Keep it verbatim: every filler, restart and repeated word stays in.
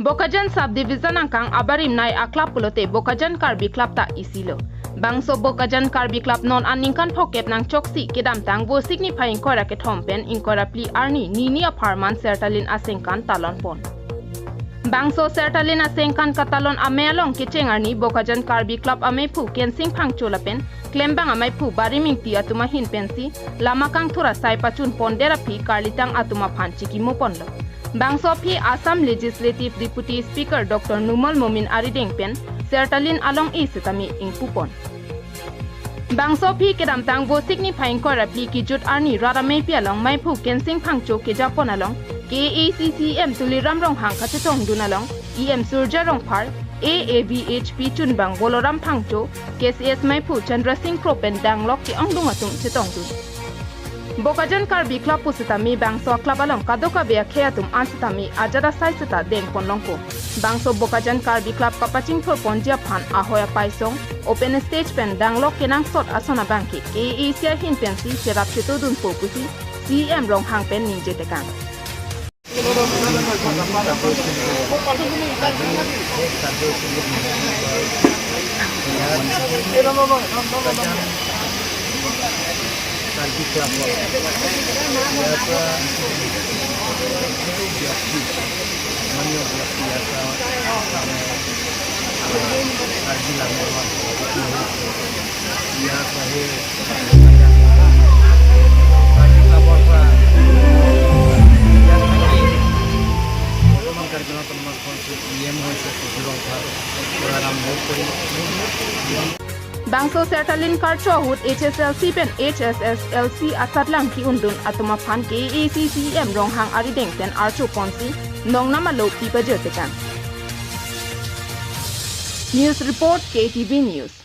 Bokajan Subdivision angkang abarim nei a-club pulote Bokajan Karbi Club ta isilo. Bangso Bokajan Karbi Club non aningkan phokep nangchoksi kedamtang Vosik niphai ingkoi ra kethom pen ingkoi ra phli arni nini apharman Sertalin asengkan talon pon. Bangso Sertalin asengkan katalon amei along kecheng arni Bokajan Karbi Club ameiphu Kensing Phangcho lapen klembang ameiphu Barim Ingti atum ahin pensi lama kangthur asai pachun pondet aphi karlitang atum aphan chikimo ponlo. Bangso aphi Assam Legislative Deputy Speaker Doctor Numal Momin arideng pen Sertalin along-i setame ingpu pon. Bangso aphi kedamtang Vosik niphai ingkoi ra phli kejut arni rat ameipi along meiphu Kensing Phangcho keja pon along K A A C C E M Tuliram Ronghang kachetongdun along E M Surjya Rongphar, A A V H P chunbang Boloram Phangcho, K C S meiphu Chandra Singh Kro pen danglok ke-ongdung atum chetongdun. Bokajan Karbi Club pu setame bangso club along kadokave akhei atum an setame ajat asai seta deng pon longpo. Bangso Bokajan Karbi Club kapachingthur ponji aphan ahoi apaisong, open stage pen danglok kenangsot ason abangke K A A C ahin pensi cherap chetodunpo pusi C E M Ronghang pen ningje tekang. Karbi Club, ইয়াৰ পৰা বহু ব্যক্তি, স্থানীয় ব্যক্তি ইয়াৰ পৰা, মানে, আহ, কাৰ্বি লাঙেৰুৱাত সভাপতি হৈছে। ইয়াৰ পৰা সেই কাৰ্বি ক্লাবৰ পৰা বৰ্তমান Karbi Anglong autonomous council E M হৈছে সুধীৰ ৰংফাৰ পৰা আৰম্ভ কৰি Bangso Sertalin karcho ahut H S L C pen H S S L C asatlang ki-undun atum aphan K A A C C E M Ronghang arideng pen archo ponsi nongnam alo pipajir tekang. News report, K T V News.